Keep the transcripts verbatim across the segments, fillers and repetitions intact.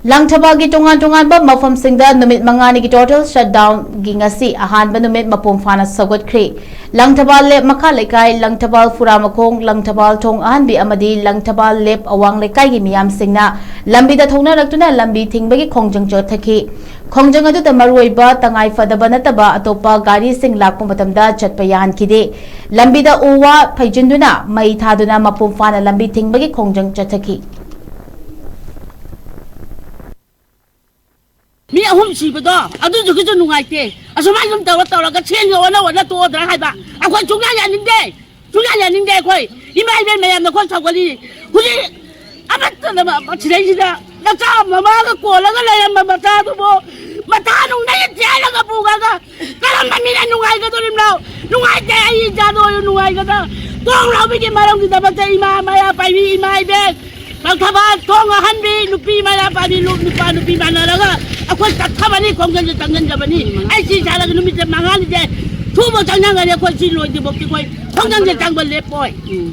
ꯂꯪꯊꯕꯥꯜꯒꯤ ꯇꯣꯉꯥꯟ ꯇꯣꯉꯥꯟꯕ ꯃꯐꯝꯁꯤꯡꯗ ꯅꯨꯃꯤꯠ ꯃꯉꯥꯅꯤꯒꯤ total shutdownꯒꯤ ꯉꯁꯤ ꯑꯍꯥꯟꯕ ꯅꯨꯃꯤꯠ ꯃꯄꯨꯡ ꯐꯥꯅ ꯁꯧꯒꯠꯈ꯭ꯔꯦ꯫ ꯂꯪꯊꯕꯥꯜ ꯂꯦꯞ ꯃꯈꯥ ꯂꯩꯀꯥꯏ, ꯂꯪꯊꯕꯥꯜ ꯐꯨꯔꯥꯃꯈꯣꯡ, ꯂꯪꯊꯕꯥꯜ ꯊꯣꯡ ꯑꯍꯟꯕꯤ ꯑꯃꯗꯤ ꯂꯪꯊꯕꯥꯜ ꯂꯦꯞ ꯑꯋꯥꯡ ꯂꯩꯀꯥꯏꯒꯤ ꯃꯤꯌꯥꯝꯁꯤꯡꯅ ꯂꯝꯕꯤꯗ ꯊꯣꯛꯅꯔꯛꯇꯨꯅ ꯂꯝꯕꯤ ꯊꯤꯡꯕꯒꯤ ꯈꯣꯡꯖꯪ ꯆꯠꯊꯈꯤ꯫ ꯈꯣꯡꯖꯪ ꯑꯗꯨꯗ ꯃꯔꯨꯑꯣꯏꯕ ꯇꯉꯥꯏ ꯐꯗꯕ ꯅꯠꯇꯕ ꯑꯇꯣꯞꯄ ꯒꯥꯔꯤꯁꯤꯡ ꯂꯥꯛꯄ ꯃꯇꯝꯗ ꯆꯠꯄ ꯌꯥꯍꯟꯈꯤꯗꯦ꯫ ꯂꯝꯕꯤꯗ ꯎ ꯋꯥ ꯐꯩꯖꯤꯟꯗꯨꯅ ꯃꯩ ꯊꯥꯗꯨꯅ ꯃꯄꯨꯡ ꯐꯥꯅ ꯂꯝꯕꯤ ꯊꯤꯡꯕꯒꯤ ꯈꯣꯡꯖꯪ ꯆꯠꯊꯈꯤ꯫ ꯃꯤ ꯑꯍꯨꯝ ꯁꯤꯕꯗꯣ ꯑꯗꯨꯗꯨꯒꯤꯁꯨ ꯅꯨꯡꯉꯥꯏꯇꯦ꯫ ꯑꯁꯨꯃꯥꯏꯅ ꯁꯨꯝ ꯇꯧꯔ ꯇꯧꯔꯒ ꯁꯦꯟꯒ ꯑꯣꯟꯅ ꯑꯣꯟꯅ ꯇꯣꯛꯑꯗ꯭ꯔꯥ ꯍꯥꯏꯕ꯫ ꯑꯩꯈꯣꯏ ꯁꯨꯡꯌꯥ ꯌꯥꯅꯤꯡꯗꯦ, ꯁꯨꯡꯌꯥ ꯌꯥꯅꯤꯡꯗꯦ꯫ ꯑꯩꯈꯣꯏ ꯏꯃꯥ ꯏꯕꯦꯟ ꯃꯌꯥꯝꯅ ꯑꯩꯈꯣꯏ ꯁꯧꯒꯠꯂꯤ꯫ ꯍꯧꯖꯤꯛ ꯑꯃꯠꯇꯅ ꯃ-, ꯃ-, ꯁꯤꯗꯩꯁꯤꯗ ꯅꯆꯥ ꯃꯃꯥꯒ ꯀꯣꯜꯂꯒ ꯂꯩꯔꯝꯕ ꯃꯆꯥꯗꯨꯕꯨ ꯃꯊꯥ ꯅꯨꯡꯗꯒꯤ ꯆꯦꯜꯂꯒ ꯄꯨꯈ꯭ꯔꯒ ꯀꯔꯝꯕ ꯃꯤꯅ ꯅꯨꯡꯉꯥꯏꯒꯗꯣꯔꯤꯕꯅꯣ? ꯅꯨꯡꯉꯥꯏꯇꯦ, ꯑꯩ ꯏꯆꯥꯗꯣ ꯑꯣꯏꯅ ꯅꯨꯡꯉꯥꯏꯒꯗ꯭ꯔꯥ? ꯊꯣꯡ ꯂꯥꯎꯕꯤꯒꯤ ꯃꯔꯝꯒꯤꯗꯃꯛꯇ ꯏꯃꯥ ꯃꯩꯔꯥ ꯄꯥꯏꯕꯤ, ꯏꯃꯥ ꯏꯕꯦꯟ ꯂꯪꯊꯕꯥꯜ ꯊꯣꯡ ꯑꯍꯟꯕꯤ, ꯅꯨꯄꯤ ꯃꯩꯔꯥ ꯄꯥꯏꯕꯤ, ꯂꯨꯞ-, ꯅꯨꯄꯥ ꯅꯨꯄꯤ ꯃꯥꯟꯅꯔꯒ ꯑꯩꯈꯣꯏ ꯆꯠꯊꯕꯅꯤ, ꯈꯣꯡꯖꯪꯁꯦ ꯆꯪꯁꯤꯟꯖꯕꯅꯤ꯫ ꯑꯩ ꯁꯤ ꯁꯥꯔꯒ ꯅꯨꯃꯤꯠꯁꯦ ꯃꯉꯥꯅꯤꯁꯦ ꯁꯨꯕ ꯆꯪꯅꯒꯅꯤ꯫ ꯑꯩꯈꯣꯏ ꯁꯤ ꯂꯣꯏꯗ꯭ꯔꯤꯐꯥꯎꯗꯤ ꯑꯩꯈꯣꯏ ꯈꯣꯡꯖꯪꯁꯦ ꯆꯪꯕ ꯂꯦꯞꯄꯣꯏ꯫ ꯎꯝ꯫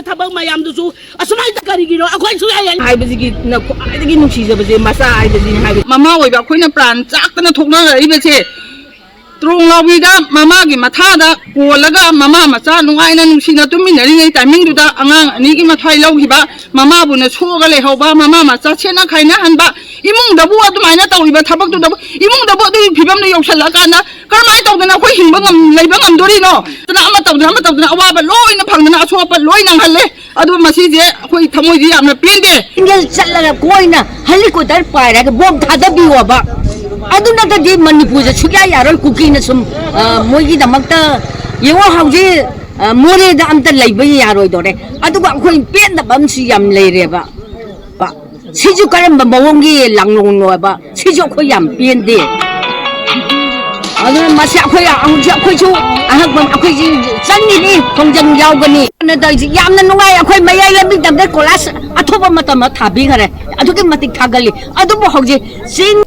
ꯊꯕꯛ ꯃꯌꯥꯝꯗꯨꯁꯨ ꯑꯁꯨꯃꯥꯏꯅ ꯀꯔꯤꯒꯤꯅꯣ? ꯑꯩꯈꯣꯏ ꯁꯨꯡꯌꯥ ꯌꯥ- ꯍꯥꯏꯕꯁꯤꯒꯤ ꯅ-, ꯈ꯭ꯋꯥꯏꯗꯒꯤ ꯅꯨꯡꯁꯤꯖꯕꯁꯦ ꯃꯆꯥ ꯍꯥꯏꯕꯁꯤꯅꯤ ꯍꯥꯏꯕ꯫ ꯃꯃꯥ ꯑꯣꯏꯕ ꯑꯩꯈꯣꯏꯅ ꯄ꯭ꯔꯥꯟ ꯆꯥꯛꯇꯅ ꯊꯣꯛꯅꯔꯛꯏꯕꯁꯦ, ꯇ꯭ꯔꯣꯡ ꯂꯥꯎꯕꯤꯗ ꯃꯃꯥꯒꯤ ꯃꯊꯥꯗ ꯀꯣꯜꯂꯒ ꯃꯃꯥ ꯃꯆꯥ ꯅꯨꯡꯉꯥꯏꯅ ꯅꯨꯡꯁꯤꯅ ꯇꯨꯝꯃꯤꯟꯅꯔꯤꯉꯩ timingꯗꯨꯗ ꯑꯉꯥꯡ ꯑꯅꯤꯒꯤ ꯃꯊ꯭ꯋꯥꯏ ꯂꯧꯈꯤꯕ, ꯃꯃꯥꯕꯨꯅ ꯁꯣꯛꯑꯒ ꯂꯩꯍꯧꯕ, ꯃꯃꯥ ꯃꯆꯥ ꯁꯦꯠꯅ ꯈꯥꯏꯅꯍꯟꯕ, ꯏꯃꯨꯡꯗꯕꯨ ꯑꯗꯨꯃꯥꯏꯅ ꯇꯧꯔꯤꯕ ꯊꯕꯛꯇꯨꯗꯕꯨ, ꯏꯃꯨꯡꯗꯕꯨ ꯑꯗꯨꯒꯤ ꯐꯤꯕꯝꯗ ꯌꯧꯁꯜꯂꯛꯑꯀꯥꯟꯗ ꯀꯔꯝꯍꯥꯏꯅ ꯇꯧꯗꯅ ꯑꯩꯈꯣꯏ ꯍꯤꯡꯕ ꯉꯝ-, ꯂꯩꯕ ꯉꯝꯗꯣꯔꯤꯅꯣ? ꯑꯗꯨꯅ ꯑꯃ ꯇꯧꯗꯅ ꯑꯃ ꯇꯧꯗꯅ ꯑꯋꯥꯕ ꯂꯣꯏꯅ ꯐꯪꯗꯅ ꯑꯁꯣꯛꯄ ꯂꯣꯏ ꯅꯪꯍꯜꯂꯦ꯫ ꯑꯗꯨ ꯃꯁꯤꯁꯦ ꯑꯩꯈꯣꯏ ꯊꯃꯣꯏꯗꯤ ꯌꯥꯝꯅ ꯄꯦꯟꯗꯦ꯫ ꯁꯤꯡꯒꯜ ꯆꯠꯂꯒ ꯀꯣꯏꯅ helicopter ꯄꯥꯏꯔꯒ ꯕꯣꯝ ꯊꯥꯗꯕꯤꯌꯣꯕ꯫ ꯑꯗꯨ ꯅꯠꯇ꯭ꯔꯗꯤ ꯃꯅꯤꯄꯨꯔꯁꯦ ꯁꯨꯛꯌꯥ ꯌꯥꯔꯣꯏ꯫ ꯀꯨꯀꯤꯅ ꯁꯨꯝ, ꯑ, ꯃꯣꯏꯒꯤꯗꯃꯛꯇ ꯌꯦꯡꯉꯣ ꯍꯧꯖꯤꯛ, ꯑ, ꯃꯣꯔꯦꯗ ꯑꯝꯇ ꯂꯩꯕ ꯌꯥꯔꯣꯏꯗꯣꯔꯦ꯫ ꯑꯗꯨꯒ ꯑꯩꯈꯣꯏ ꯄꯦꯟꯗꯕ ꯑꯃꯁꯨ ꯌꯥꯝ ꯂꯩꯔꯦꯕ꯫ ꯁꯤꯁꯨ ꯀꯔꯝꯕ ꯃꯑꯣꯡꯒꯤ ꯂꯥꯡꯂꯣꯡꯅꯣꯕ? ꯁꯤꯁꯨ ꯑꯩꯈꯣꯏ ꯌꯥꯝ ꯄꯦꯟꯗꯦ꯫ ꯑꯗꯨꯅ ꯃꯁꯤ ꯑꯩꯈꯣꯏ, ꯍꯧꯖꯤꯛ ꯑꯩꯈꯣꯏꯁꯨ ꯑꯍꯛꯄ ꯑꯩꯈꯣꯏꯁꯤ ꯆꯪꯒꯅꯤ, ꯈꯣꯡꯖꯪ ꯌꯥꯎꯒꯅꯤ꯫ ꯑꯗꯨꯅ ꯇꯧꯔꯤꯁꯤ ꯌꯥꯝꯅ ꯅꯨꯡꯉꯥꯏ꯫ ꯑꯩꯈꯣꯏ ꯃꯌꯥꯏ ꯂꯝꯕꯤ ꯇꯝꯗ ꯀꯣꯏꯂꯥꯁ ꯑꯊꯨꯕ ꯃꯇꯝꯗ ꯊꯥꯕꯤꯈꯔꯦ꯫ ꯑꯗꯨꯛꯀꯤ ꯃꯇꯤꯛ ꯊꯥꯒꯠꯂꯤ꯫ ꯑꯗꯨꯕꯨ ꯍꯧꯖꯤꯛ ꯆꯤꯡ